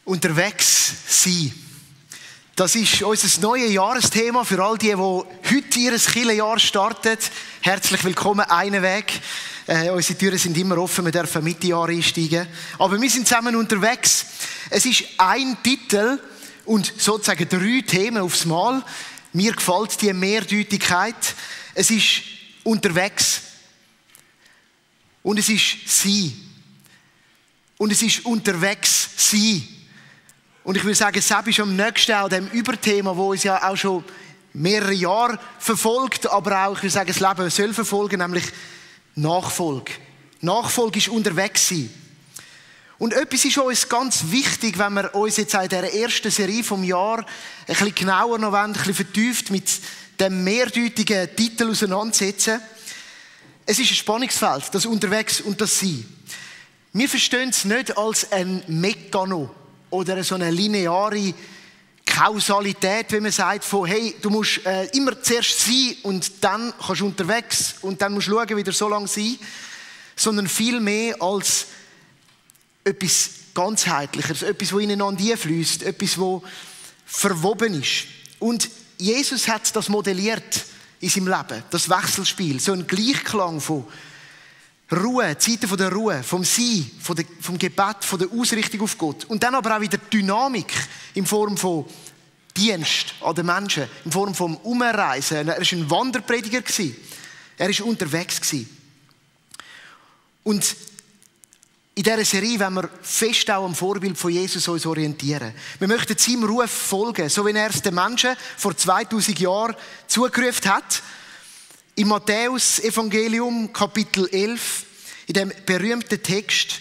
Unterwegs sein. Das ist unser neues Jahresthema für all die heute ihr Kirchenjahr starten. Herzlich willkommen, einen Weg. Unsere Türen sind immer offen, wir dürfen Mitte Jahr einsteigen. Aber wir sind zusammen unterwegs. Es ist ein Titel und sozusagen 3 Themen aufs Mal. Mir gefällt die Mehrdeutigkeit. Es ist unterwegs. Und es ist sein. Und es ist unterwegs sein. Und ich würde sagen, Sepp ist am nächsten an dem Überthema, das uns ja auch schon mehrere Jahre verfolgt, aber auch, ich würde sagen, das Leben soll verfolgen, nämlich Nachfolge. Nachfolge ist unterwegs sein. Und etwas ist uns ganz wichtig, wenn wir uns jetzt in dieser ersten Serie vom Jahr ein bisschen genauer noch ein bisschen vertieft mit dem mehrdeutigen Titel auseinandersetzen. Es ist ein Spannungsfeld, das Unterwegs und das Sein. Wir verstehen es nicht als ein Mekano oder so eine lineare Kausalität, wie man sagt, von hey, du musst immer zuerst sein und dann kannst du unterwegs und dann musst du schauen, wieder so lange sein, sondern viel mehr als etwas ganzheitliches, etwas, das ineinander einfließt, etwas, das verwoben ist. Und Jesus hat das modelliert in seinem Leben, das Wechselspiel, so ein Gleichklang von Ruhe, Zeiten der Ruhe, vom Sein, vom Gebet, von der Ausrichtung auf Gott. Und dann aber auch wieder Dynamik in Form von Dienst an den Menschen, in Form von Umreisen. Er war ein Wanderprediger. Er war unterwegs. Und in dieser Serie wollen wir fest auch am Vorbild von Jesus uns orientieren. Wir möchten seinem Ruf folgen, so wie er es den Menschen vor 2000 Jahren zugerufen hat. Im Matthäus-Evangelium, Kapitel 11, in dem berühmten Text,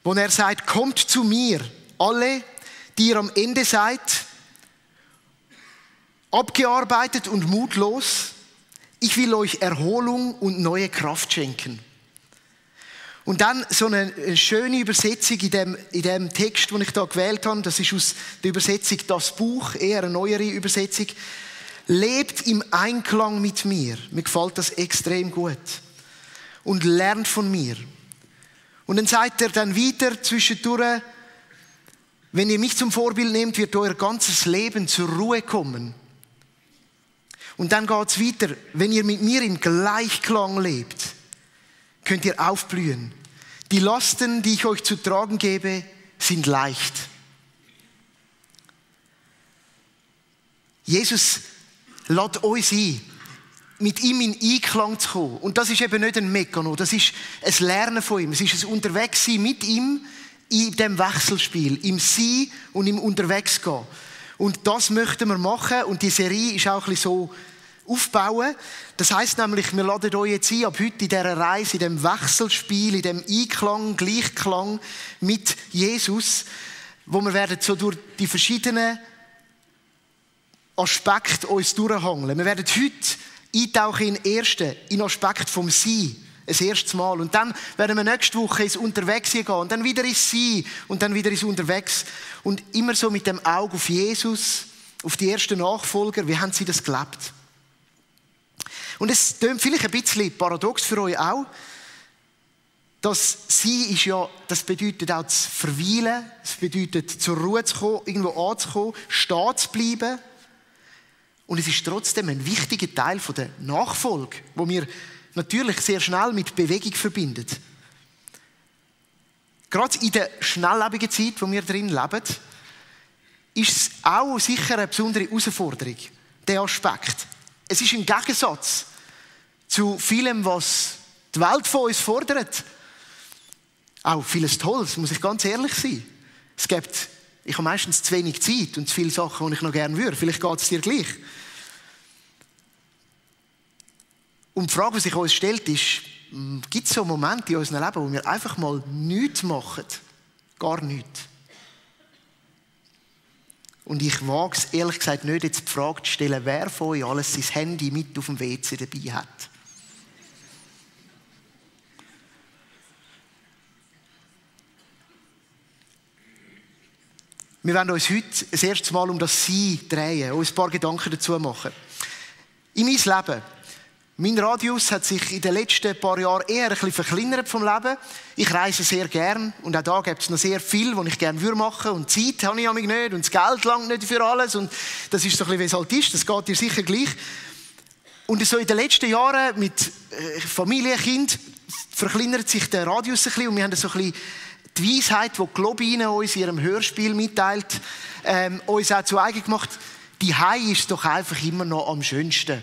wo er sagt, kommt zu mir, alle, die ihr am Ende seid, abgearbeitet und mutlos, ich will euch Erholung und neue Kraft schenken. Und dann so eine schöne Übersetzung in dem Text, den ich da gewählt habe, das ist aus der Übersetzung «Das Buch», eher eine neuere Übersetzung, lebt im Einklang mit mir. Mir gefällt das extrem gut. Und lernt von mir. Und dann sagt er dann weiter zwischendurch, wenn ihr mich zum Vorbild nehmt, wird euer ganzes Leben zur Ruhe kommen. Und dann geht es weiter, wenn ihr mit mir im Gleichklang lebt, könnt ihr aufblühen. Die Lasten, die ich euch zu tragen gebe, sind leicht. Jesus lädt uns ein, mit ihm in Einklang zu kommen. Und das ist eben nicht ein Mekano, das ist ein Lernen von ihm. Es ist ein Unterwegssein mit ihm in dem Wechselspiel, im Sein und im Unterwegsgehen. Und das möchten wir machen und die Serie ist auch ein bisschen so aufbauen. Das heisst nämlich, wir laden euch jetzt ein, ab heute in dieser Reise, in dem Wechselspiel, in dem Einklang, Gleichklang mit Jesus, wo wir werden so durch die verschiedenen Aspekte uns durchhangeln. Wir werden heute eintauchen in den Aspekt vom Sein, das erste Mal. Und dann werden wir nächste Woche ins Unterwegs gehen und dann wieder ins Sein und dann wieder ins Unterwegs. Und immer so mit dem Auge auf Jesus, auf die ersten Nachfolger, wie haben sie das gelebt? Und es klingt vielleicht ein bisschen paradox für euch auch. Das Sein ist ja, das bedeutet auch zu verweilen, es bedeutet zur Ruhe zu kommen, irgendwo anzukommen, stehen zu bleiben. Und es ist trotzdem ein wichtiger Teil der Nachfolge, wo wir natürlich sehr schnell mit Bewegung verbinden. Gerade in der schnelllebigen Zeit, wo wir drin leben, ist es auch sicher eine besondere Herausforderung, dieser Aspekt. Es ist ein Gegensatz zu vielem, was die Welt von uns fordert. Auch vieles Tolles, muss ich ganz ehrlich sein. Ich habe meistens zu wenig Zeit und zu viele Sachen, die ich noch gerne würde. Vielleicht geht es dir gleich. Und die Frage, die sich uns stellt, ist, gibt es so Momente in unserem Leben, wo wir einfach mal nichts machen? Gar nichts. Und ich wage es ehrlich gesagt nicht, jetzt die Frage zu stellen, wer von euch alles sein Handy mit auf dem WC dabei hat. Wir werden uns heute das erste Mal um das Sein drehen, uns ein paar Gedanken dazu machen. In meinem Leben Mein Radius hat sich in den letzten paar Jahren eher ein bisschen verkleinert vom Leben. Ich reise sehr gern und auch da gibt es noch sehr viel, was ich gerne machen würde. Und Zeit habe ich nämlich nicht und das Geld langt nicht für alles. Und das ist so ein bisschen, wie es halt ist. Das geht dir sicher gleich. Und so in den letzten Jahren mit Familie, Kind verkleinert sich der Radius ein bisschen. Und wir haben so ein bisschen die Weisheit, die Globine uns in ihrem Hörspiel mitteilt, uns auch zu eigen gemacht. Die Hei ist doch einfach immer noch am schönsten.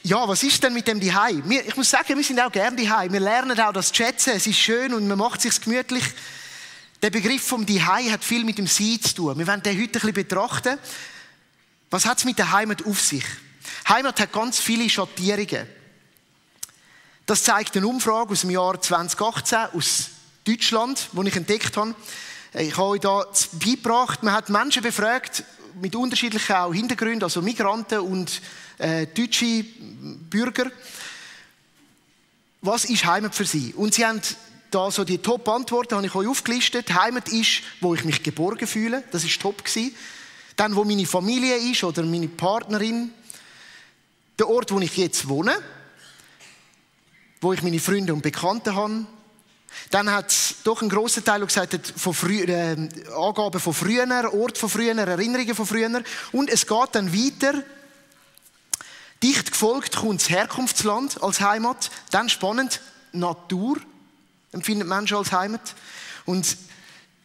Ja, was ist denn mit dem Dihei? Ich muss sagen, wir sind auch gerne Dihei. Wir lernen auch das zu schätzen. Es ist schön und man macht es sich gemütlich. Der Begriff vom Dihei hat viel mit dem Sein zu tun. Wir werden den heute ein bisschen betrachten. Was hat es mit der Heimat auf sich? Heimat hat ganz viele Schattierungen. Das zeigt eine Umfrage aus dem Jahr 2018 aus Deutschland, die ich entdeckt habe. Ich habe euch da beigebracht. Man hat Menschen befragt mit unterschiedlichen auch Hintergründen, also Migranten und deutsche Bürger. Was ist Heimat für sie? Und sie haben da so die Top-Antworten, habe ich euch aufgelistet. Heimat ist, wo ich mich geborgen fühle. Das ist top gewesen. Dann, wo meine Familie ist oder meine Partnerin. Der Ort, wo ich jetzt wohne. Wo ich meine Freunde und Bekannte habe. Dann hat es doch einen grossen Teil, der gesagt hat, Angaben von früher, Ort von früher, Erinnerungen von früher. Und es geht dann weiter. Dicht gefolgt kommt das Herkunftsland als Heimat. Dann spannend, Natur empfindet Menschen als Heimat. Und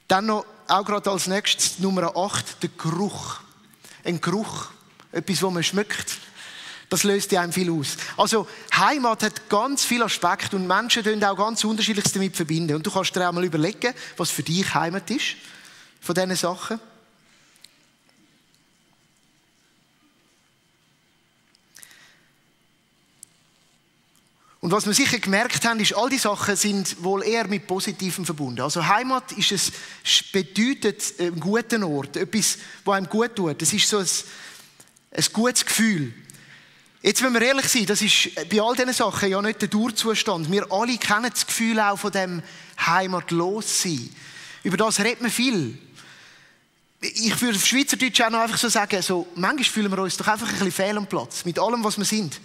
dann noch, auch gerade als nächstes, Nummer 8, der Geruch. Ein Geruch, etwas, was man schmeckt. Das löst ja einem viel aus. Also Heimat hat ganz viele Aspekte und Menschen können auch ganz Unterschiedliches damit verbinden. Und du kannst dir auch mal überlegen, was für dich Heimat ist, von diesen Sachen. Und was wir sicher gemerkt haben, ist, all die Sachen sind wohl eher mit Positivem verbunden. Also Heimat ist bedeutet einen guten Ort, etwas, was einem gut tut. Es ist so ein gutes Gefühl. Jetzt, wenn wir ehrlich sind, das ist bei all diesen Sachen ja nicht der Dauerzustand. Wir alle kennen das Gefühl auch von dem Heimatlossein. Über das redet man viel. Ich würde auf Schweizerdeutsch auch noch einfach so sagen, so, manchmal fühlen wir uns doch einfach ein bisschen fehl am Platz, mit allem, was wir sind.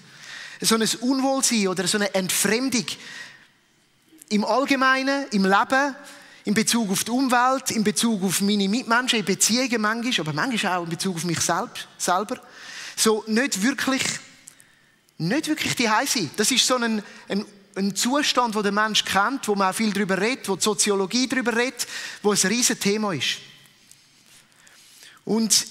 So ein Unwohlsein oder so eine Entfremdung im Allgemeinen, im Leben, in Bezug auf die Umwelt, in Bezug auf meine Mitmenschen, in Beziehungen manchmal, aber manchmal auch in Bezug auf mich selber. So nicht wirklich die Hause sein. Das ist so ein Zustand, den der Mensch kennt, wo man auch viel darüber redet, wo die Soziologie darüber redet, wo ein riesiges Thema ist. Und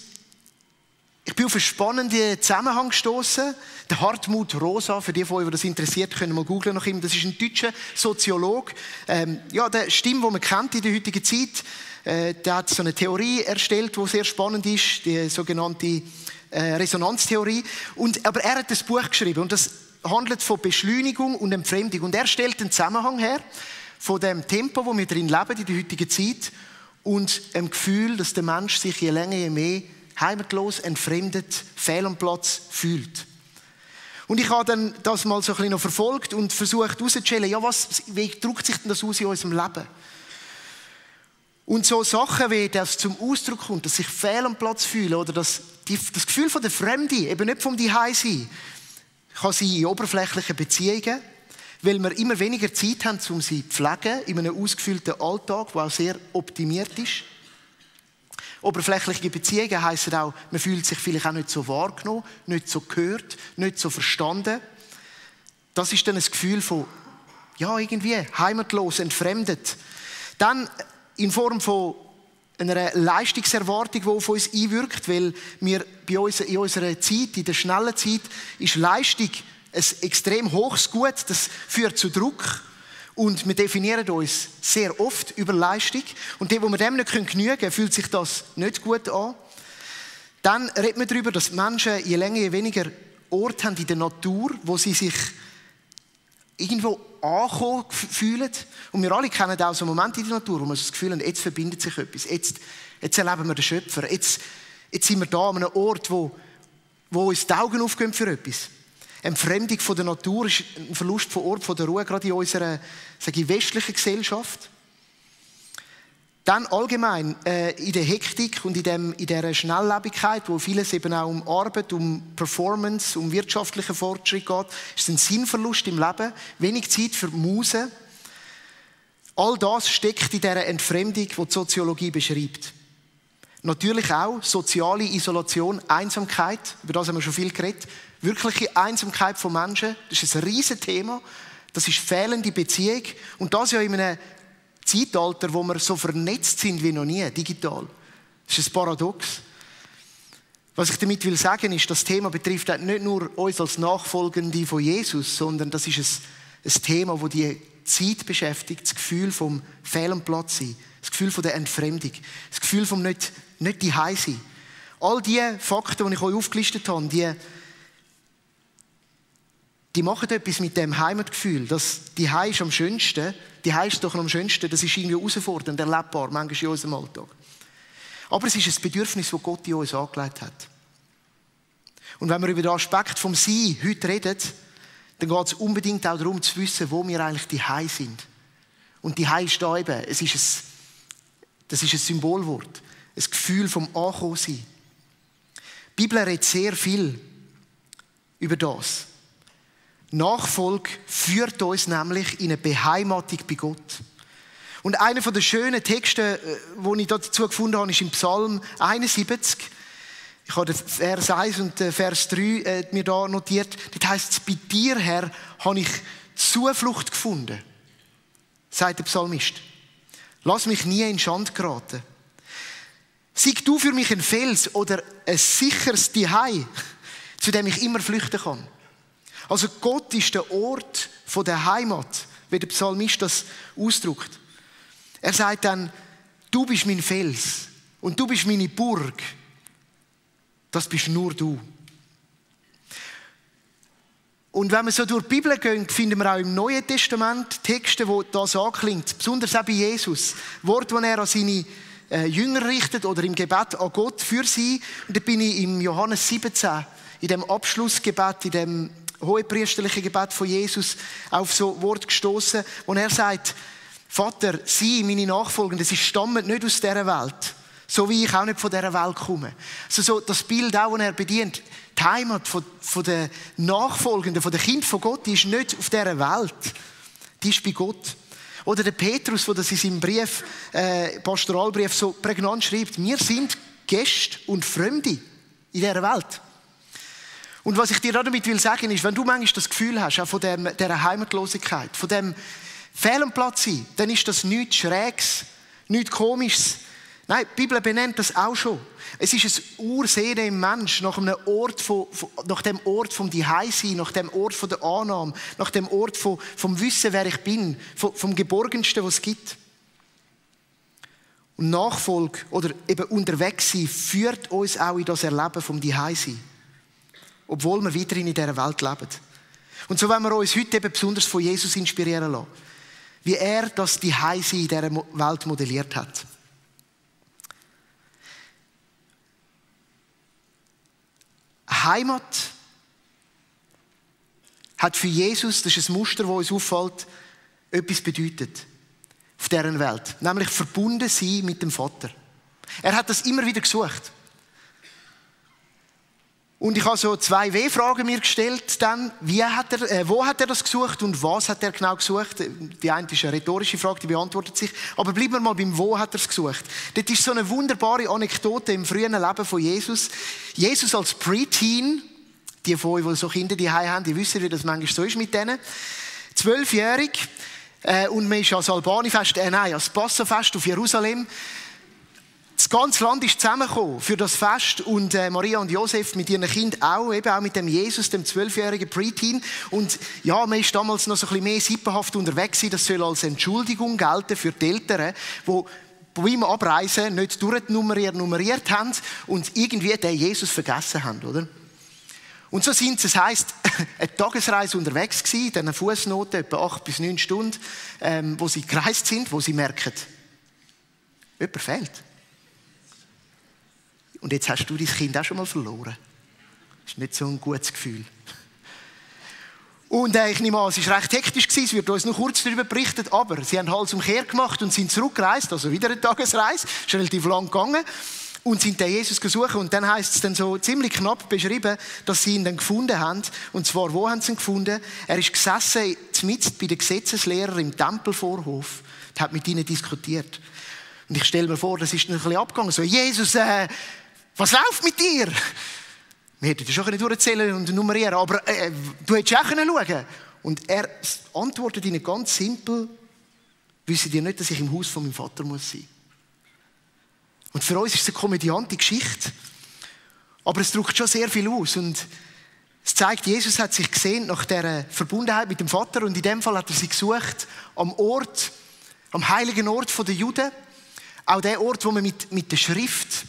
ich bin auf einen spannenden Zusammenhang gestoßen. Der Hartmut Rosa, für die von euch, die das interessiert, können mal googlen nach ihm. Das ist ein deutscher Soziologe. Der Stimme, die man kennt in der heutigen Zeit. Der hat so eine Theorie erstellt, die sehr spannend ist, die sogenannte Resonanztheorie. Aber er hat ein Buch geschrieben und das handelt von Beschleunigung und Entfremdung. Und er stellt einen Zusammenhang her von dem Tempo, wo wir drin leben in der heutigen Zeit und dem Gefühl, dass der Mensch sich je länger, je mehr heimatlos, entfremdet, fehl am Platz fühlt. Und ich habe dann das mal so ein bisschen noch verfolgt und versucht herauszustellen, ja, wie drückt sich denn das aus in unserem Leben? Und so Sachen wie das zum Ausdruck kommt, dass ich fehl am Platz fühle oder das Gefühl von der Fremde, eben nicht vom Zuhause-sein, kann sein in oberflächlichen Beziehungen, weil wir immer weniger Zeit haben, um sie zu pflegen, in einem ausgefüllten Alltag, der auch sehr optimiert ist. Oberflächliche Beziehungen heissen auch, man fühlt sich vielleicht auch nicht so wahrgenommen, nicht so gehört, nicht so verstanden. Das ist dann ein Gefühl von, ja, irgendwie heimatlos, entfremdet. Dann in Form von einer Leistungserwartung, die auf uns einwirkt, weil wir bei uns in unserer Zeit, in der schnellen Zeit, ist Leistung ein extrem hohes Gut, das führt zu Druck. Und wir definieren uns sehr oft über Leistung. Und die, wo wir dem nicht genügen können, fühlt sich das nicht gut an. Dann reden wir darüber, dass Menschen je länger, je weniger Orte haben in der Natur, wo sie sich irgendwo angekommen fühlen. Und wir alle kennen auch so Momente in der Natur, wo wir das Gefühl haben, jetzt verbindet sich etwas. Jetzt erleben wir den Schöpfer. Jetzt sind wir da an einem Ort, wo uns die Augen aufgehen für etwas. Entfremdung von der Natur ist ein Verlust von Ort, von der Ruhe, gerade in unserer, sage ich, westlichen Gesellschaft. Dann allgemein in der Hektik und in dieser Schnelllebigkeit, wo vieles eben auch um Arbeit, um Performance, um wirtschaftlichen Fortschritt geht, ist ein Sinnverlust im Leben, wenig Zeit für Muse. All das steckt in dieser Entfremdung, die die Soziologie beschreibt. Natürlich auch soziale Isolation, Einsamkeit, über das haben wir schon viel geredet. Wirkliche Einsamkeit von Menschen, das ist ein riesen Thema. Das ist fehlende Beziehung und das ja in einem Zeitalter, wo wir so vernetzt sind wie noch nie, digital. Das ist ein Paradox. Was ich damit will sagen, ist, das Thema betrifft nicht nur uns als Nachfolgende von Jesus, sondern das ist ein Thema, das die Zeit beschäftigt, das Gefühl vom Fehl am Platz sein, das Gefühl von der Entfremdung, das Gefühl vom nicht daheim sein. All diese Fakten, die ich euch aufgelistet habe, die machen etwas mit dem Heimatgefühl. Das daheim ist am schönsten. Daheim ist doch am schönsten. Das ist irgendwie herausfordernd, erlebbar, manchmal in unserem Alltag. Aber es ist ein Bedürfnis, das Gott in uns angelegt hat. Und wenn wir über den Aspekt vom Sein heute reden, dann geht es unbedingt auch darum zu wissen, wo wir eigentlich daheim sind. Und daheim ist da eben, das ist ein Symbolwort. Ein Gefühl vom Ankommensein. Die Bibel redet sehr viel über das. Nachfolge führt uns nämlich in eine Beheimatung bei Gott. Und einer der schönen Texte, die ich dazu gefunden habe, ist im Psalm 71. Ich habe den Vers 1 und den Vers 3 mir da notiert. Dort heisst es, bei dir, Herr, habe ich Zuflucht gefunden, sagt der Psalmist. Lass mich nie in Schande geraten. Sei du für mich ein Fels oder ein sicheres Zuhause, zu dem ich immer flüchten kann. Also Gott ist der Ort der Heimat, wie der Psalmist das ausdrückt. Er sagt dann, du bist mein Fels und du bist meine Burg. Das bist nur du. Und wenn wir so durch die Bibel gehen, finden wir auch im Neuen Testament Texte, wo das anklingt. Besonders auch bei Jesus. Worte, die er an seine Jünger richtet oder im Gebet an Gott für sie. Und da bin ich im Johannes 17, in dem Abschlussgebet, in dem hohepriesterlichen Gebet von Jesus, auf so Wort gestoßen, wo er sagt, Vater, sie, meine Nachfolgenden, sie stammen nicht aus dieser Welt. So wie ich auch nicht von dieser Welt komme. Also so das Bild auch, das er bedient. Die Heimat von den Nachfolgenden, von den Kindern von Gott, die ist nicht auf dieser Welt. Die ist bei Gott. Oder der Petrus, der das in seinem Brief, Pastoralbrief so prägnant schreibt. Wir sind Gäste und Fremde in dieser Welt. Und was ich dir damit will sagen ist, wenn du manchmal das Gefühl hast, auch von dieser Heimatlosigkeit, von dem Fehl am Platz sein, dann ist das nichts Schräges, nichts Komisches. Nein, die Bibel benennt das auch schon. Es ist ein Ursehnen im Mensch nach dem Ort vom Zuhause-sein, nach dem Ort von der Annahme, nach dem Ort vom Wissen, wer ich bin, vom Geborgensten, was es gibt. Und Nachfolge oder eben unterwegs sein führt uns auch in das Erleben vom Zuhause-sein. Obwohl wir weiterhin in dieser Welt leben. Und so wollen wir uns heute eben besonders von Jesus inspirieren lassen. Wie er das Zuhause in dieser Welt modelliert hat. Heimat hat für Jesus, das ist ein Muster, das uns auffällt, etwas bedeutet auf dieser Welt. Nämlich verbunden sein mit dem Vater. Er hat das immer wieder gesucht. Und ich habe so 2 W-Fragen mir gestellt dann. Wo hat er das gesucht und was hat er genau gesucht? Die eine ist eine rhetorische Frage, die beantwortet sich. Aber bleiben wir mal beim Wo hat er es gesucht. Dort ist so eine wunderbare Anekdote im frühen Leben von Jesus. Jesus als Preteen, die von euch, die so Kinder die haben, die wissen, wie das manchmal so ist mit denen. 12-jährig und man ist als Albani-Fest, als Passafest auf Jerusalem. Das ganze Land ist zusammengekommen für das Fest und Maria und Josef mit ihren Kindern auch, eben auch mit dem Jesus, dem 12-jährigen Preteen. Und ja, man ist damals noch so ein bisschen mehr sippenhaft unterwegs gewesen. Das soll als Entschuldigung gelten für die Eltern, die beim Abreisen nicht nummeriert haben und irgendwie den Jesus vergessen haben, oder? Und so sind sie, es heisst, eine Tagesreise unterwegs gewesen, in diesen Fußnoten, etwa 8 bis 9 Stunden, wo sie gereist sind, wo sie merken, jemand fehlt. Und jetzt hast du dein Kind auch schon mal verloren. Das ist nicht so ein gutes Gefühl. Und ich nehme an, es war recht hektisch, es wird uns noch kurz darüber berichtet, aber sie haben Hals umkehr gemacht und sind zurückgereist, also wieder eine Tagesreise, ist relativ lang gegangen, und sind den Jesus gesucht. Und dann heisst es dann so ziemlich knapp beschrieben, dass sie ihn dann gefunden haben. Und zwar, wo haben sie ihn gefunden? Er ist gesessen, mitten bei den Gesetzeslehrern im Tempelvorhof, und hat mit ihnen diskutiert. Und ich stelle mir vor, das ist dann ein bisschen abgegangen, so, Jesus, was läuft mit dir? Wir hätten das schon durchzählen und nummerieren, aber du hättest auch schauen können. Und er antwortet ihnen ganz simpel, wisst ihr nicht, dass ich im Haus von meinem Vater muss sein? Und für uns ist es eine komödiante Geschichte, aber es drückt schon sehr viel aus. Und es zeigt, Jesus hat sich gesehen nach dieser Verbundenheit mit dem Vater und in dem Fall hat er sie gesucht am Ort, am heiligen Ort der Juden, auch der Ort, wo man mit der Schrift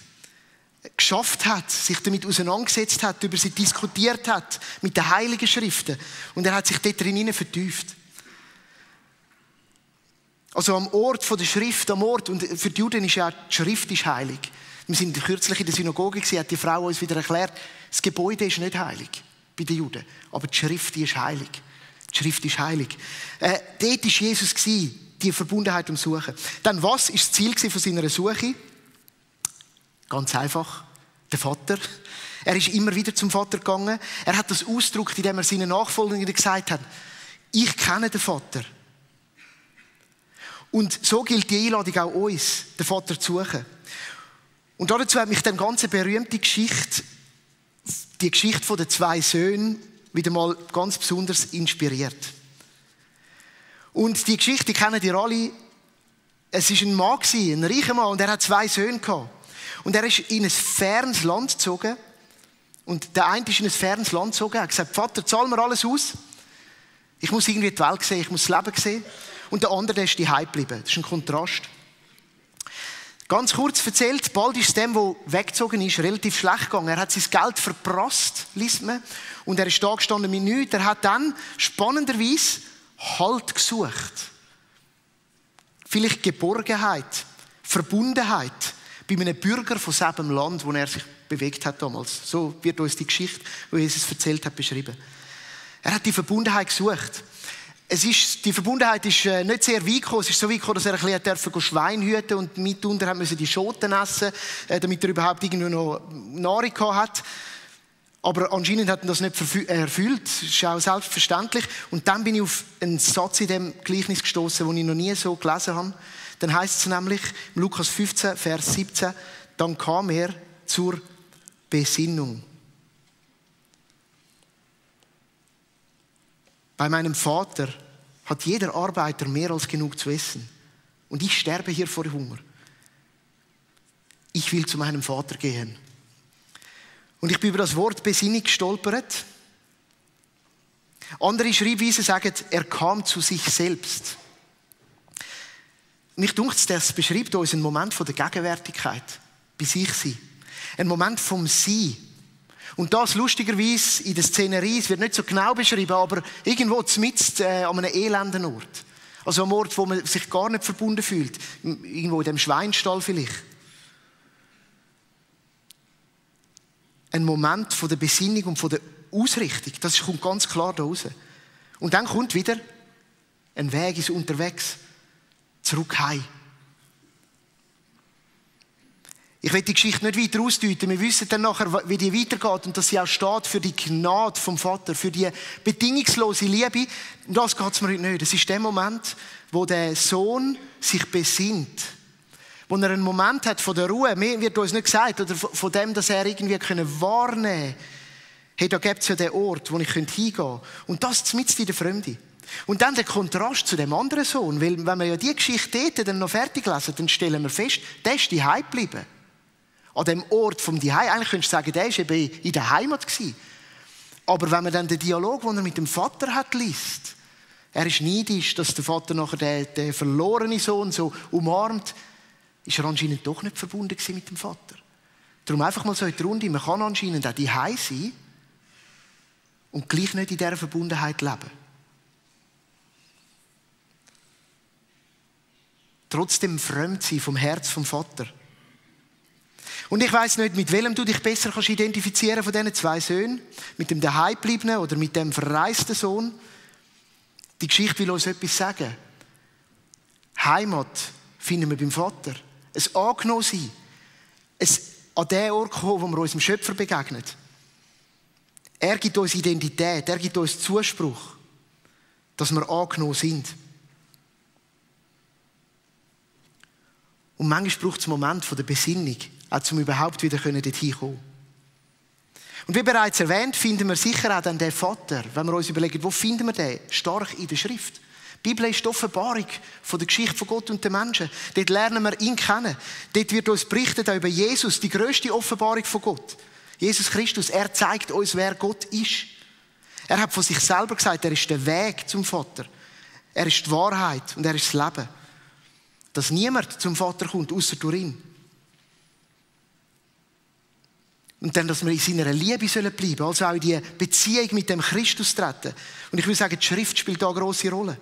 geschafft hat, sich damit auseinandergesetzt hat, über sie diskutiert hat, mit den heiligen Schriften. Und er hat sich dort drin vertieft. Also am Ort der Schrift, am Ort, und für die Juden ist ja die Schrift ist heilig. Wir sind kürzlich in der Synagoge gewesen, hat die Frau uns wieder erklärt, das Gebäude ist nicht heilig bei den Juden, aber die Schrift, die ist heilig. Die Schrift ist heilig. Dort war Jesus, die Verbundenheit umsuchen. Dann, was war das Ziel von seiner Suche? Ganz einfach, der Vater. Er ist immer wieder zum Vater gegangen. Er hat das ausgedrückt, indem er seinen Nachfolgern gesagt hat, ich kenne den Vater. Und so gilt die Einladung auch uns, den Vater zu suchen. Und dazu hat mich dann ganze berühmte Geschichte, die Geschichte der 2 Söhne, wieder mal ganz besonders inspiriert. Und die Geschichte, die kennen ihr alle. Es war ein Mann, ein reicher Mann, und er hat 2 Söhne gehabt. Und er ist in ein fernes Land gezogen. Und der eine ist in ein fernes Land gezogen. Er hat gesagt, Vater, zahl mir alles aus. Ich muss irgendwie die Welt sehen, ich muss das Leben sehen. Und der andere, der ist daheim geblieben. Das ist ein Kontrast. Ganz kurz erzählt, bald ist es dem, der weggezogen ist, relativ schlecht gegangen. Er hat sein Geld verprasst, liest man. Und er ist da gestanden mit nichts. Er hat dann spannenderweise Halt gesucht. Vielleicht Geborgenheit, Verbundenheit bei einem Bürger von selben Land, wo er sich bewegt hat damals. So wird uns die Geschichte, die Jesus erzählt hat, beschrieben. Er hat die Verbundenheit gesucht. Die Verbundenheit ist nicht sehr weit gekommen. Es ist so weit gekommen, dass er ein bisschen Schwein hüten und mitunter musste die Schoten essen, damit er überhaupt irgendwie noch Nahrung hat. Aber anscheinend hat er das nicht erfüllt. Das ist auch selbstverständlich. Und dann bin ich auf einen Satz in dem Gleichnis gestoßen, den ich noch nie so gelesen habe. Dann heißt es nämlich, im Lukas 15, Vers 17, dann kam er zur Besinnung. Bei meinem Vater hat jeder Arbeiter mehr als genug zu essen. Und ich sterbe hier vor Hunger. Ich will zu meinem Vater gehen. Und ich bin über das Wort Besinnung gestolpert. Andere Schreibweisen sagen, er kam zu sich selbst. Mich dunkt, das beschreibt uns einen Moment von der Gegenwärtigkeit, bei sich sein. Ein Moment vom Sein. Und das lustigerweise in der Szenerie, es wird nicht so genau beschrieben, aber irgendwo mitten an einem elenden Ort. Also am Ort, wo man sich gar nicht verbunden fühlt. Irgendwo in dem Schweinstall vielleicht. Ein Moment von der Besinnung und von der Ausrichtung. Das kommt ganz klar da raus. Und dann kommt wieder ein Weg ins Unterwegs. Zurück heim. Ich will die Geschichte nicht weiter ausdeuten. Wir wissen dann nachher, wie die weitergeht und dass sie auch steht für die Gnade vom Vater, für die bedingungslose Liebe. Und das geht es mir heute nicht. Das ist der Moment, wo der Sohn sich besinnt. Wo er einen Moment hat von der Ruhe. Mir wird uns nicht gesagt, oder von dem, dass er irgendwie wahrnehmen kann. Hey, da gibt es ja den Ort, wo ich hingehen könnte. Und das mitten in der Fremde. Und dann der Kontrast zu dem anderen Sohn. Weil, wenn wir ja die Geschichte dort dann noch fertig lesen, dann stellen wir fest, der ist daheim geblieben. An dem Ort vom Daheim. Eigentlich könntest du sagen, der war eben in der Heimat gewesen. Aber wenn man dann den Dialog, den er mit dem Vater hat, liest, er ist neidisch, dass der Vater nachher den verlorenen Sohn so umarmt, ist er anscheinend doch nicht verbunden gewesen mit dem Vater. Darum einfach mal so in die Runde, man kann anscheinend auch daheim sein und gleich nicht in dieser Verbundenheit leben. Trotzdem fremd sein vom Herz vom Vater. Und ich weiss nicht, mit welchem du dich besser kannst identifizieren von diesen 2 Söhnen. Mit dem Daheimgebliebenen oder mit dem verreisten Sohn. Die Geschichte will uns etwas sagen. Heimat finden wir beim Vater. Ein Angenommensein. Ein an den Ort kommen, wo wir unserem Schöpfer begegnen. Er gibt uns Identität, er gibt uns Zuspruch, dass wir angenommen sind. Und manchmal braucht es einen Moment der Besinnung, auch um überhaupt wieder dorthin zu kommen. Und wie bereits erwähnt, finden wir sicher auch dann den Vater, wenn wir uns überlegen, wo finden wir den? Stark in der Schrift. Die Bibel ist die Offenbarung von der Geschichte von Gott und den Menschen. Dort lernen wir ihn kennen. Dort wird uns berichtet auch über Jesus, die grösste Offenbarung von Gott. Jesus Christus, er zeigt uns, wer Gott ist. Er hat von sich selber gesagt, er ist der Weg zum Vater. Er ist die Wahrheit und er ist das Leben. Dass niemand zum Vater kommt, außer durch ihn. Und dann, dass wir in seiner Liebe bleiben sollen, also auch in die Beziehung mit dem Christus treten. Und ich will sagen, die Schrift spielt da eine grosse Rolle.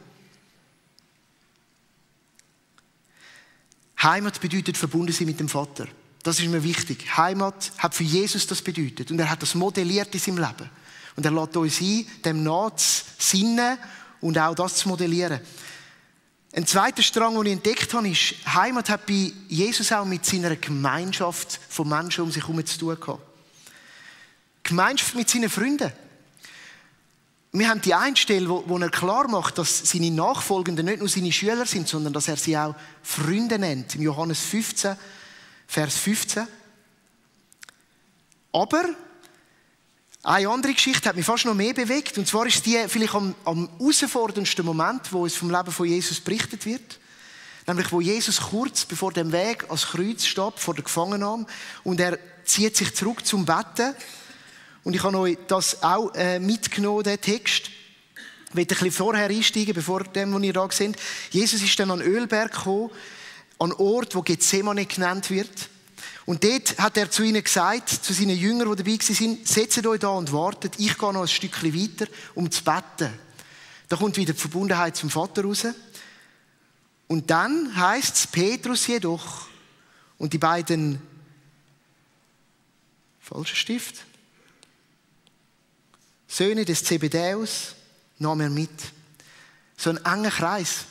Heimat bedeutet verbunden sein mit dem Vater. Das ist mir wichtig. Heimat hat für Jesus das bedeutet. Und er hat das modelliert in seinem Leben. Und er lädt uns ein, dem nachzusinnen und auch das zu modellieren. Ein zweiter Strang, den ich entdeckt habe, ist, Heimat hat bei Jesus auch mit seiner Gemeinschaft von Menschen um sich herum zu tun gehabt. Gemeinschaft mit seinen Freunden. Wir haben die eine Stelle, wo er klar macht, dass seine Nachfolgenden nicht nur seine Schüler sind, sondern dass er sie auch Freunde nennt. Im Johannes 15, Vers 15. Aber eine andere Geschichte hat mich fast noch mehr bewegt. Und zwar ist die vielleicht am herausforderndsten Moment, wo es vom Leben von Jesus berichtet wird. Nämlich, wo Jesus kurz bevor dem Weg ans Kreuz steht, vor der Gefangennahme. Und er zieht sich zurück zum Betten. Und ich habe euch das auch mitgenommen, den Text. Ich will ein bisschen vorher einsteigen, bevor dem, wo ihr da seht. Jesus ist dann an den Ölberg gekommen, an einen Ort, wo Gethsemane genannt wird. Und dort hat er zu ihnen gesagt, zu seinen Jüngern, die dabei waren, setzt euch da und wartet, ich gehe noch ein Stückchen weiter, um zu beten. Da kommt wieder die Verbundenheit zum Vater raus. Und dann heisst es, Petrus jedoch und die beiden, falscher Stift, Söhne des Zebedäus nahm er mit. So ein enger Kreis.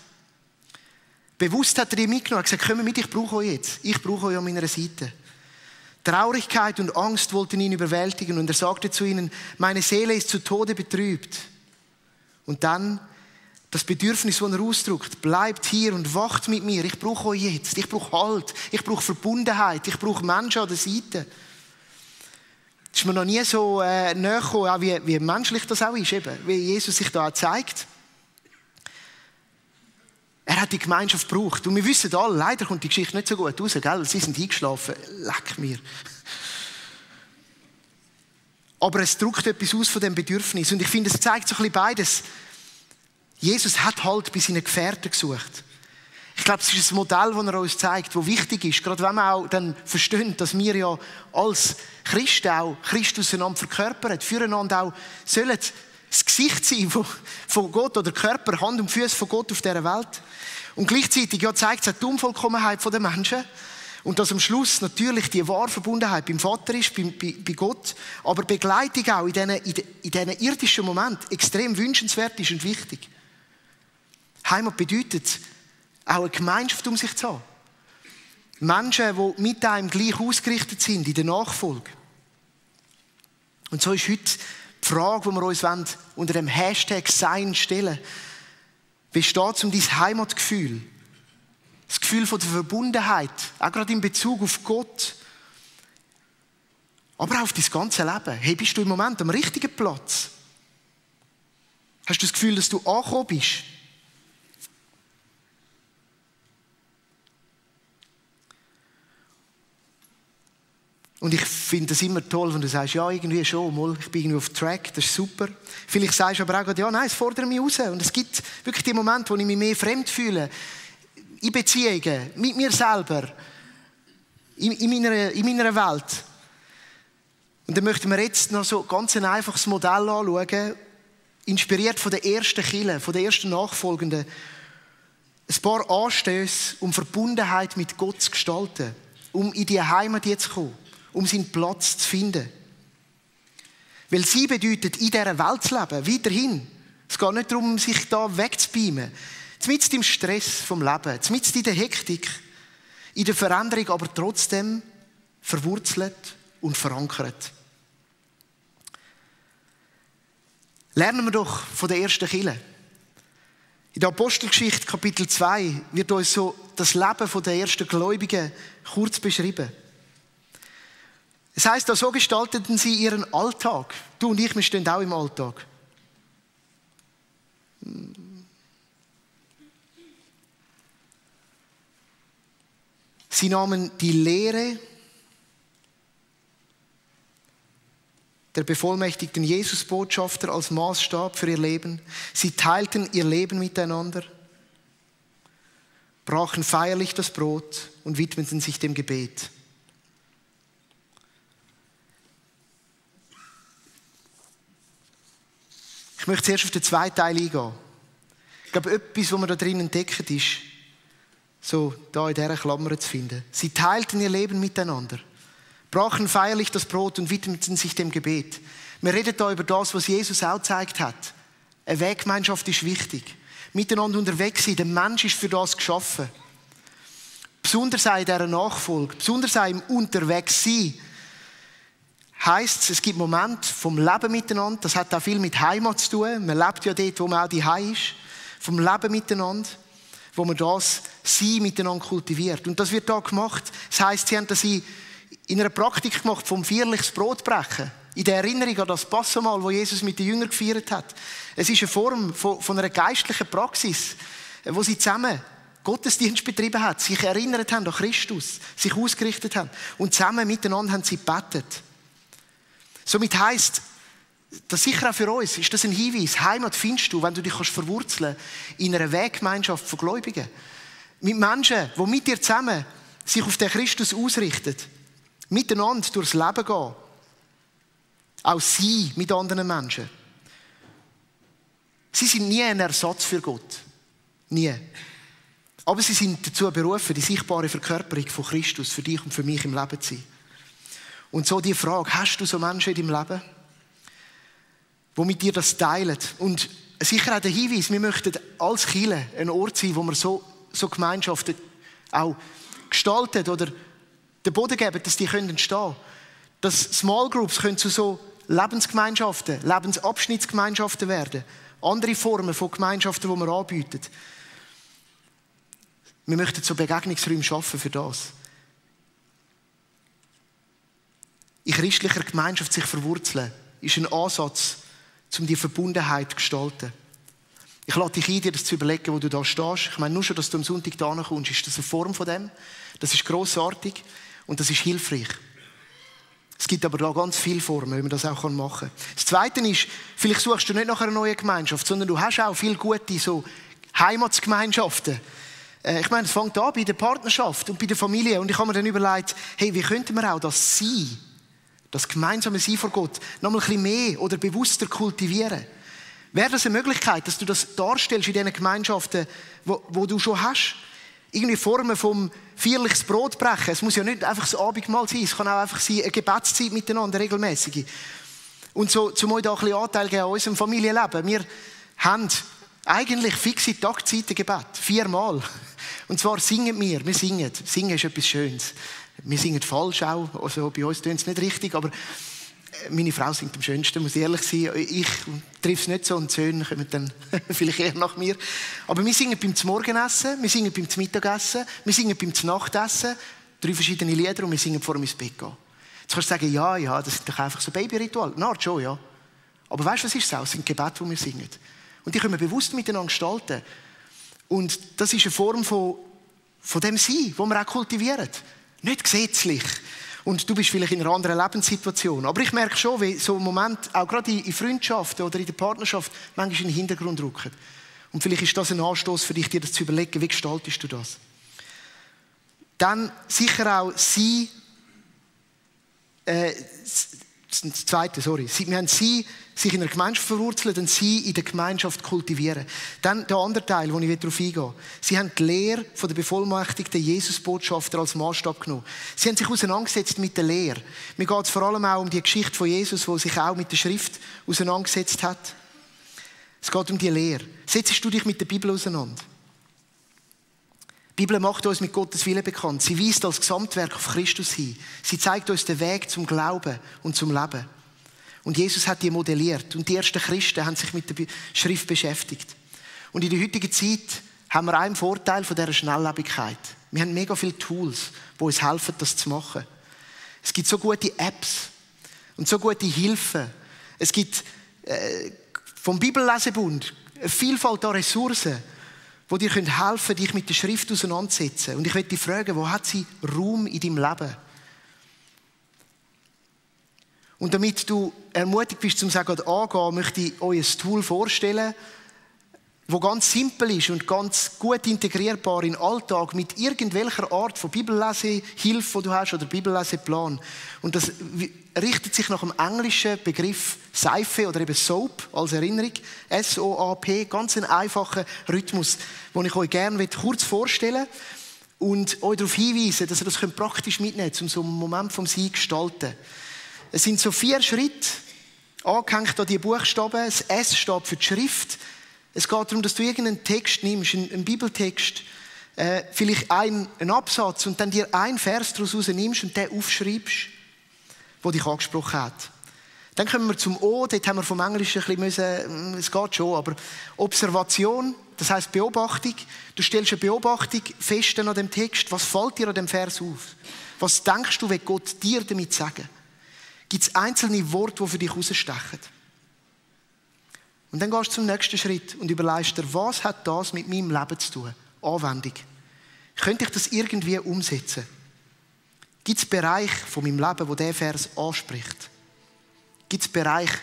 Bewusst hat er die mitgenommen. Er hat gesagt, komm mit, ich brauche euch jetzt. Ich brauche euch an meiner Seite. Traurigkeit und Angst wollten ihn überwältigen und er sagte zu ihnen, meine Seele ist zu Tode betrübt. Und dann das Bedürfnis, das er ausdrückt, bleibt hier und wacht mit mir. Ich brauche euch jetzt. Ich brauche Halt. Ich brauche Verbundenheit. Ich brauche Menschen an der Seite. Das ist mir noch nie so nahe gekommen, auch wie menschlich das auch ist, eben, wie Jesus sich da zeigt. Er hat die Gemeinschaft gebraucht. Und wir wissen alle, leider kommt die Geschichte nicht so gut raus, gell? Sie sind eingeschlafen. Leck mir. Aber es drückt etwas aus von dem Bedürfnis. Und ich finde, es zeigt so ein bisschen beides. Jesus hat Halt bei seinen Gefährten gesucht. Ich glaube, es ist ein Modell, das er uns zeigt, das wichtig ist. Gerade wenn man auch dann versteht, dass wir ja als Christen auch Christus einander verkörpern, füreinander auch sollen das Gesicht sein von Gott oder Körper, Hand und Füße von Gott auf dieser Welt. Und gleichzeitig ja, zeigt es auch die Unvollkommenheit der Menschen. Und dass am Schluss natürlich die wahre Verbundenheit beim Vater ist, bei Gott, aber Begleitung auch in diesen irdischen Momenten extrem wünschenswert ist und wichtig. Heimat bedeutet, auch eine Gemeinschaft um sich zu haben. Menschen, die mit einem gleich ausgerichtet sind in der Nachfolge. Und so ist heute die Frage, die wir uns unter dem Hashtag Sein stellen. Wie steht es um dein Heimatgefühl? Das Gefühl von der Verbundenheit, auch gerade in Bezug auf Gott. Aber auch auf dein ganze Leben. Hey, bist du im Moment am richtigen Platz? Hast du das Gefühl, dass du angekommen bist? Und ich finde es immer toll, wenn du sagst, ja, irgendwie schon, mal, ich bin irgendwie auf Track, das ist super. Vielleicht sagst du aber auch, ja, nein, es fordert mich raus. Und es gibt wirklich die Momente, wo ich mich mehr fremd fühle. In Beziehungen, mit mir selber, in meiner Welt. Und dann möchten wir jetzt noch so ganz ein einfaches Modell anschauen, inspiriert von den ersten Kirchen, von den ersten Nachfolgenden. Ein paar Anstöße, um Verbundenheit mit Gott zu gestalten, um in die Heimat jetzt zu kommen. Um seinen Platz zu finden. Weil sie bedeutet, in dieser Welt zu leben, weiterhin Es geht nicht darum, sich da wegzubeamen. Mitten im Stress vom Leben, mitten in der Hektik, in der Veränderung, aber trotzdem verwurzelt und verankert. Lernen wir doch von der ersten Kirche. In der Apostelgeschichte, Kapitel 2, wird uns so das Leben der ersten Gläubigen kurz beschrieben. Es heisst, da so gestalteten sie ihren Alltag. Du und ich, wir stehen auch im Alltag. Sie nahmen die Lehre der bevollmächtigten Jesusbotschafter als Maßstab für ihr Leben. Sie teilten ihr Leben miteinander, brachen feierlich das Brot und widmeten sich dem Gebet. Ich möchte zuerst auf den zweiten Teil eingehen. Ich glaube, etwas, was wir da drin entdecken, ist, so da in dieser Klammer zu finden. Sie teilten ihr Leben miteinander, brachen feierlich das Brot und widmeten sich dem Gebet. Wir reden da über das, was Jesus auch gezeigt hat. Eine Weggemeinschaft ist wichtig. Miteinander unterwegs sein. Der Mensch ist für das geschaffen. Besonders auch in dieser Nachfolge, besonders auch im Unterwegssein, heisst es gibt Momente vom Leben miteinander. Das hat auch viel mit Heimat zu tun. Man lebt ja dort, wo man auch daheim ist. Vom Leben miteinander, wo man das Sein miteinander kultiviert. Und das wird da gemacht. Das heisst, sie haben das in einer Praktik gemacht, vom feierliches Brotbrechen. In der Erinnerung an das Passamal, das Jesus mit den Jüngern gefeiert hat. Es ist eine Form von einer geistlichen Praxis, wo sie zusammen Gottesdienst betrieben haben, sich erinnert haben an Christus, sich ausgerichtet haben und zusammen miteinander haben sie gebetet. Somit heisst, das sicher auch für uns, ist das ein Hinweis. Heimat findest du, wenn du dich verwurzeln kannst in einer Weggemeinschaft von Gläubigen. Mit Menschen, die mit dir zusammen sich auf den Christus ausrichten. Miteinander durchs Leben gehen. Auch sie mit anderen Menschen. Sie sind nie ein Ersatz für Gott. Nie. Aber sie sind dazu berufen, die sichtbare Verkörperung von Christus für dich und für mich im Leben zu sein. Und so die Frage, hast du so Menschen in deinem Leben, die mit dir das teilen? Und sicher auch der Hinweis, wir möchten als Kirche ein Ort sein, wo wir so Gemeinschaften auch gestalten oder den Boden geben, dass die entstehen können. Dass Small Groups können zu so Lebensgemeinschaften, Lebensabschnittsgemeinschaften werden. Andere Formen von Gemeinschaften, die wir anbieten. Wir möchten so Begegnungsräume schaffen für das. In christlicher Gemeinschaft sich verwurzeln, ist ein Ansatz, um die Verbundenheit zu gestalten. Ich lade dich ein, dir das zu überlegen, wo du da stehst. Ich meine, nur schon, dass du am Sonntag da kommst, ist das eine Form von dem. Das ist grossartig und das ist hilfreich. Es gibt aber da ganz viele Formen, wie man das auch machen kann. Das Zweite ist, vielleicht suchst du nicht nach einer neuen Gemeinschaft, sondern du hast auch viele gute so Heimatsgemeinschaften. Ich meine, es fängt an bei der Partnerschaft und bei der Familie. Und ich habe mir dann überlegt, hey, wie könnten wir auch das Sein, das gemeinsame Sein vor Gott, noch mal ein bisschen mehr oder bewusster kultivieren? Wäre das eine Möglichkeit, dass du das darstellst in diesen Gemeinschaften, wo du schon hast? Irgendwie Formen vom feierliches Brotbrechen. Es muss ja nicht einfach das Abendmahl sein, es kann auch einfach sein, eine Gebetszeit miteinander, regelmäßige. Und so, zum euch da ein bisschen Anteil geben an unserem Familienleben. Wir haben eigentlich fixe Tagzeiten Gebet, 4-mal. Und zwar singen wir. Wir singen. Singen ist etwas Schönes. Wir singen falsch auch, also bei uns tönt es nicht richtig, aber meine Frau singt am schönsten, muss ich ehrlich sein. Ich treffe es nicht so und die Söhne kommen dann vielleicht eher nach mir. Aber wir singen beim Morgenessen, wir singen beim Mittagessen, wir singen beim Nachtessen, 3 verschiedene Lieder und wir singen vor dem ins Bett gehen. Jetzt kannst du sagen, ja, das ist doch einfach so Babyritual. Na, schon, ja. Aber weißt du, was ist es auch? Es sind Gebete, die wir singen. Und die können wir bewusst miteinander gestalten. Und das ist eine Form von dem Sein, das wir auch kultivieren. Nicht gesetzlich. Und du bist vielleicht in einer anderen Lebenssituation. Aber ich merke schon, wie so ein Moment, auch gerade in Freundschaften oder in der Partnerschaft, manchmal in den Hintergrund rücken. Und vielleicht ist das ein Anstoß für dich, dir das zu überlegen, wie gestaltest du das? Dann sicher auch sie, das Zweite, sorry. Wir haben sie sich in einer Gemeinschaft verwurzelt und sie in der Gemeinschaft kultivieren. Dann der andere Teil, wo ich darauf eingehe. Sie haben die Lehre von der bevollmächtigten Jesusbotschafter als Maßstab genommen. Sie haben sich auseinandergesetzt mit der Lehre. Mir geht es vor allem auch um die Geschichte von Jesus, wo sich auch mit der Schrift auseinandergesetzt hat. Es geht um die Lehre. Setzt du dich mit der Bibel auseinander? Die Bibel macht uns mit Gottes Willen bekannt. Sie weist als Gesamtwerk auf Christus hin. Sie zeigt uns den Weg zum Glauben und zum Leben. Und Jesus hat die modelliert. Und die ersten Christen haben sich mit der Schrift beschäftigt. Und in der heutigen Zeit haben wir einen Vorteil von dieser Schnelllebigkeit. Wir haben mega viele Tools, die uns helfen, das zu machen. Es gibt so gute Apps und so gute Hilfen. Es gibt vom Bibellesebund eine Vielfalt an Ressourcen, die dir helfen können, dich mit der Schrift auseinanderzusetzen. Und ich möchte dich fragen, wo hat sie Raum in deinem Leben? Und damit du ermutigt bist, zum Sagen angehen, möchte ich euch ein Tool vorstellen, das ganz simpel ist und ganz gut integrierbar in den Alltag mit irgendwelcher Art von Bibellesehilfe, die du hast, oder Bibelleseplan. Und das richtet sich nach dem englischen Begriff Seife oder eben Soap als Erinnerung. S-O-A-P, ganz ein einfacher Rhythmus, den ich euch gerne kurz vorstellen und euch darauf hinweisen, dass ihr das praktisch mitnehmen könnt, um so einen Moment vom Sein zu gestalten. Es sind so 4 Schritte, angehängt an die Buchstaben. Das S steht für die Schrift. Es geht darum, dass du irgendeinen Text nimmst, einen Bibeltext, vielleicht einen Absatz und dann dir einen Vers daraus nimmst und den aufschreibst, der dich angesprochen hat. Dann kommen wir zum O, dort haben wir vom Englischen ein bisschen es geht schon, aber Observation, das heisst Beobachtung. Du stellst eine Beobachtung fest an dem Text. Was fällt dir an dem Vers auf? Was denkst du, will Gott dir damit sagen? Gibt es einzelne Worte, die für dich herausstechen? Und dann gehst du zum nächsten Schritt und überlegst dir, was hat das mit meinem Leben zu tun? Anwendung. Könnte ich das irgendwie umsetzen? Gibt es Bereiche von meinem Leben, wo dieser Vers anspricht? Gibt es Bereiche,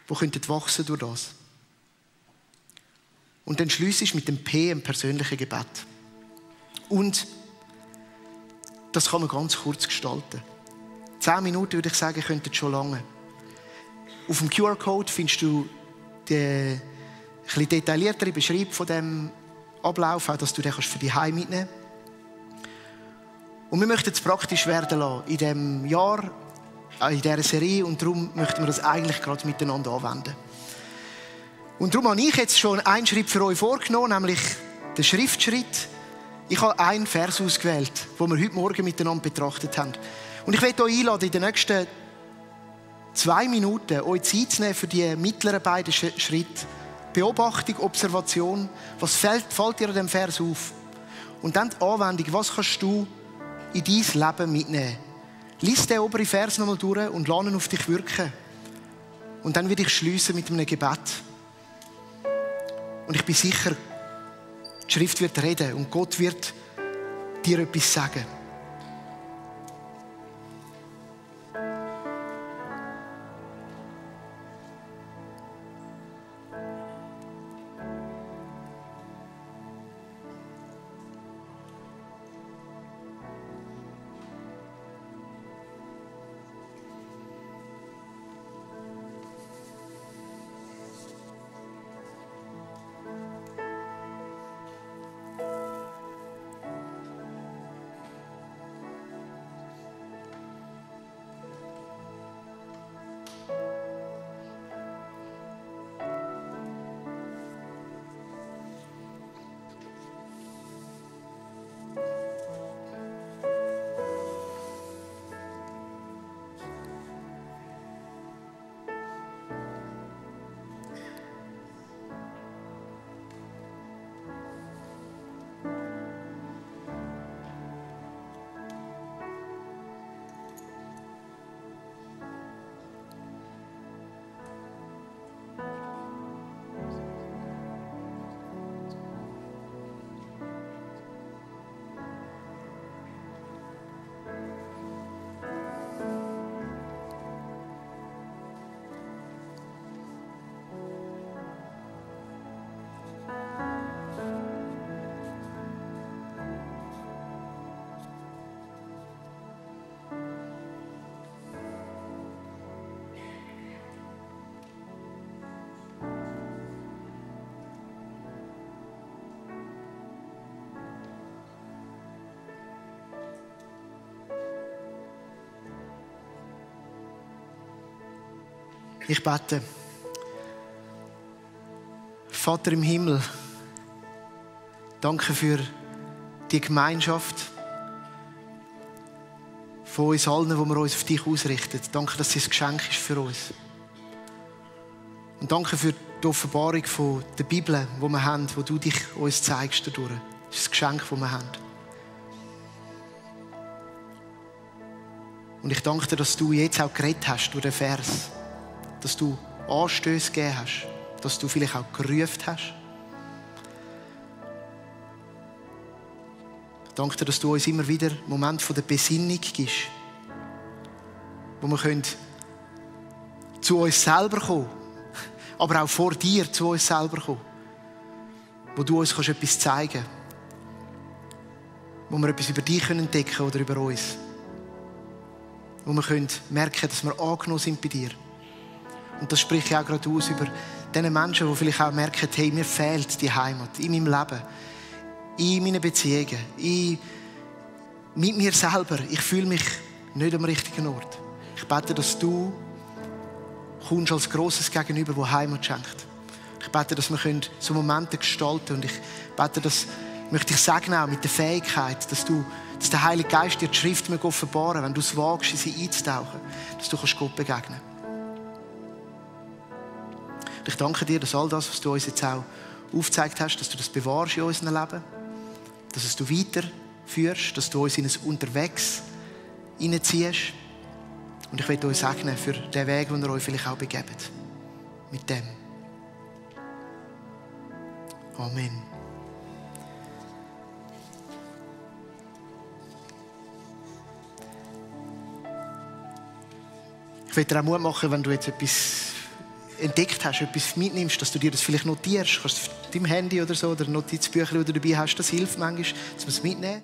die wachsen durch das? Und dann schliessest mit dem P, im persönlichen Gebet. Und das kann man ganz kurz gestalten. 10 Minuten, würde ich sagen, könnten schon lange. Auf dem QR-Code findest du die etwas detailliertere Beschreibung von diesem Ablauf, auch dass du den für dich heim mitnehmen kannst. Und wir möchten es praktisch werden lassen in diesem Jahr, in dieser Serie, und darum möchten wir das eigentlich gerade miteinander anwenden. Und darum habe ich jetzt schon einen Schritt für euch vorgenommen, nämlich den Schriftschritt. Ich habe einen Vers ausgewählt, den wir heute Morgen miteinander betrachtet haben. Und ich möchte euch einladen, in den nächsten 2 Minuten euch Zeit zu nehmen für die mittleren beiden Schritte. Beobachtung, Observation. Was fällt dir an dem Vers auf? Und dann die Anwendung. Was kannst du in dein Leben mitnehmen? Lies den oberen Vers nochmal durch und lass ihn auf dich wirken. Und dann werde ich schliessen mit einem Gebet. Und ich bin sicher, die Schrift wird reden und Gott wird dir etwas sagen. Ich bete. Vater im Himmel, danke für die Gemeinschaft von uns allen, wo wir uns auf dich ausrichten. Danke, dass es ein Geschenk ist für uns. Und danke für die Offenbarung von der Bibel, die wir haben, wo du dich uns zeigst dadurch. Das ist ein Geschenk, das wir haben. Und ich danke dir, dass du jetzt auch geredet hast durch den Vers. Dass du Anstöße gegeben hast. Dass du vielleicht auch gerufen hast. Ich danke dir, dass du uns immer wieder einen Moment der Besinnung gibst. Wo wir zu uns selber kommen können. Aber auch vor dir zu uns selber kommen. Wo du uns etwas zeigen kannst. Wo wir etwas über dich entdecken können oder über uns. Wo wir merken können, dass wir angenommen sind bei dir. Und das spreche ich auch gerade aus über diese Menschen, die vielleicht auch merken, hey, mir fehlt die Heimat in meinem Leben, in meinen Beziehungen, mit mir selber. Ich fühle mich nicht am richtigen Ort. Ich bete, dass du kommst als grosses Gegenüber, das Heimat schenkt. Ich bete, dass wir so Momente gestalten können. Und ich bete, dass möchte ich segnen auch mit der Fähigkeit, dass der Heilige Geist dir die Schrift offenbaren kann, wenn du es wagst, in sie einzutauchen, dass du Gott begegnen kannst. Und ich danke dir, dass all das, was du uns jetzt auch aufgezeigt hast, dass du das bewahrst in unserem Leben, dass es du weiterführst, dass du uns in ein Unterwegs hineinziehst. Und ich möchte euch segnen für den Weg, den ihr euch vielleicht auch begebt. Mit dem. Amen. Ich will dir auch Mut machen, wenn du jetzt etwas entdeckt hast, etwas mitnimmst, dass du dir das vielleicht notierst. Du kannst es auf deinem Handy oder so, oder ein Notizbüchlein, das du dabei hast, das hilft manchmal, dass man es mitnehmen.